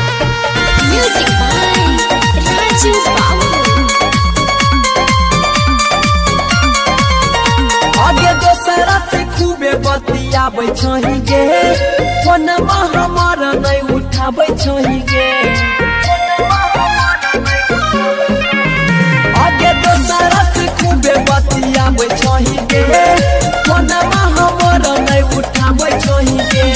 Music by Raju Babu. आगे दोसरा से खूबे बतियाबै छही गे, फोनमा हमर नहीं उठाबै छही गे। आगे दोसरा से खूबे बतियाबै छही गे, फोनमा हमर नहीं उठाबै छही गे।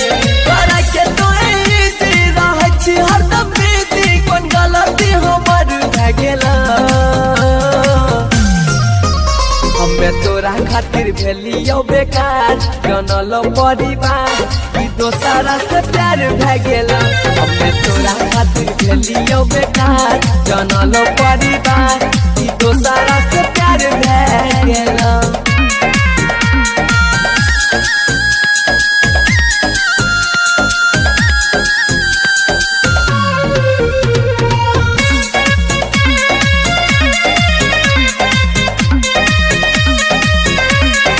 करै के तोहे इजी रहै छी हरदम बिजी, कोन गलती हमर भए गेला। हमे तोरा खातिर भेलियौ बेकार, जनल परिवार ई दोसरा से प्यार भए गेल। हमे तोरा खातिर भेलियौ बेकार, जनल परिवार ई दोसरा से प्यार भए गेल।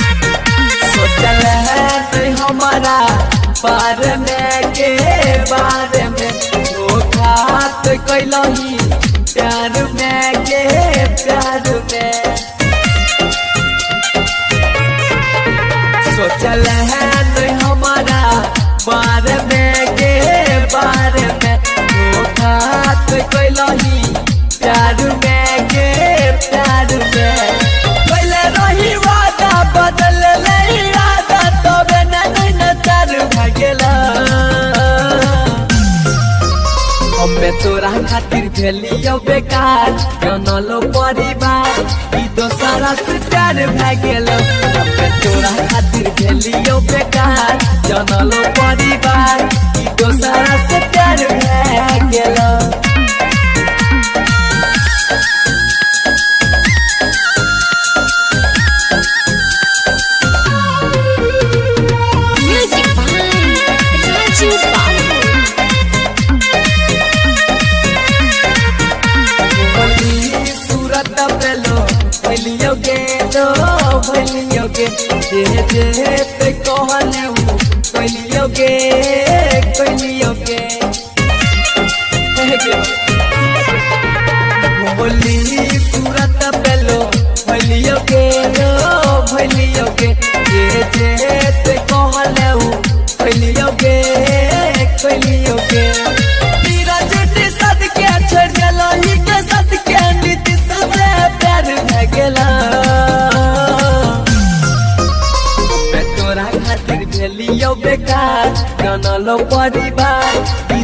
सोचल है हमारा बारे में के बारे में, धोखा तो कैलही प्यार में के प्यार में। सोचल है हमारा बारे में के बारे में, धोखा तो कैलही प्यार में के प्यार में। कैले रही वादा बदल ले इरादा, तबे न न चार भए गेला। हमे तोरा खातिर भेलियौ बेकार, जनलो परिवार ई दोसरा से प्यार भए गेल। हमे तोरा खातिर भेलियौ बेकार, जनलो परिवार ई दोसरा से प्यार भए गेल। Music by Raju Babu. बोली सूरत पेलो भलियो गे दो भलियो गे, जे जे ते कहले उ कलियो गे कलियो गे। बोली सूरत पेलो भलियो गे दो भलियो गे, जे जे ते कहले उ कलियो गे कलियो गे। तीरा जेठी सद के छोड़ गेलो ही के सद के नीति सबसे प्यार भए गेला। हमे तोरा खातिर भेलियौ बेकार, जनलो परिवार ई